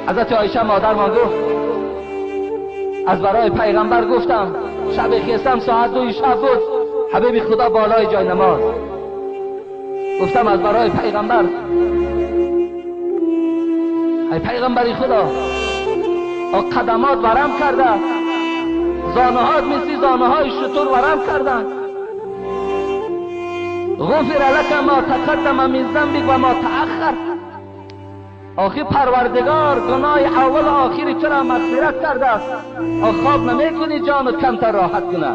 حضرت عایشه مادرمان گفت از برای پیغمبر گفتم شب خیستم ساعت 2 شب بود، حبیب خدا بالای جای نماز. گفتم از برای پیغمبر، ای پیغمبری خدا، قدمات ورم کرده، زانوهات مثل زانوهای شتر ورم کردن. غفر لك ما تقدم من ذنبك و ما تأخر. آخی پروردگار گناه اول و آخری تو را مغفرت کرده است، خواب نمیکنی جانت کمتر راحت کنه.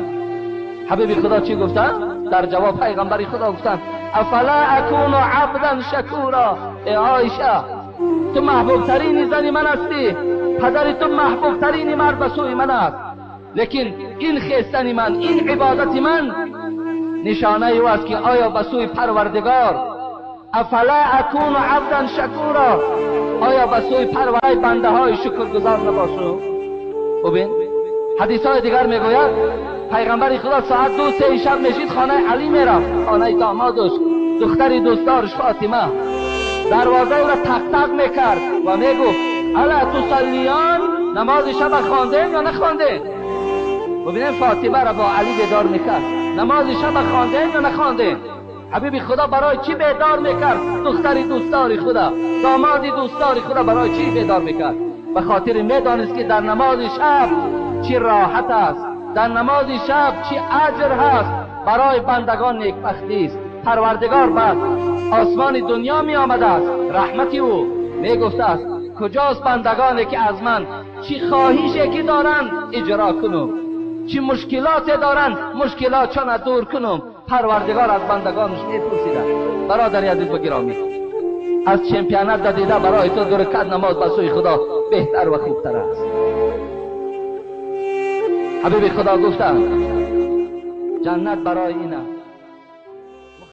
حبیب خدا چی گفتن؟ در جواب پیغمبری خدا گفتن افلا اکون عبدا شکورا. ای عایشه، تو محبوب ترین زن من هستی، پدر تو محبوب ترین مرد به سوی من است، لیکن این خیستن من، این عبادت من نشانه او است که آیا به سوی پروردگار افلا اکون عبدا شکورا، آیا به سوی پروردگار بنده های شکرگزار نباشم؟ ببین حدیث های دیگر میگوید پیغمبر خدا ساعت 2-3 شب میشید خانه علی میرفت، خانه دامادش، دختر دوستدارش فاطمه. دروازه او را تق تق میکرد و میگفت الا تصلیان، نماز شب خواندین یا نخواندین؟ ببینیم فاطمه را با علی بیدار میکرد، نماز شب خواندین یا نخواندین؟ حبیب خدا برای چی بیدار میکرد؟ دختر دوستدار خدا، داماد دوستدار خدا برای چی بیدار میکرد؟ به خاطر میدانست که در نماز شب چی راحت است، در نماز شب چی اجر هست، برای بندگان نیکبختی است. پروردگار بعد آسمان دنیا می آمده است، رحمتی او می گفته است کجاست بندگانی که از من چی خواهشی که دارند اجرا کنم، چی مشکلات دارند مشکلاتشان دور کنم. پروردگار از بندگانش میپرسیده. برادر عزیز و گرامی، از چمپیانت دیده برای تو 2 رکعت نماز به سوی خدا بهتر و خوبتر است. حبیب خدا گفتند جنت برای این است.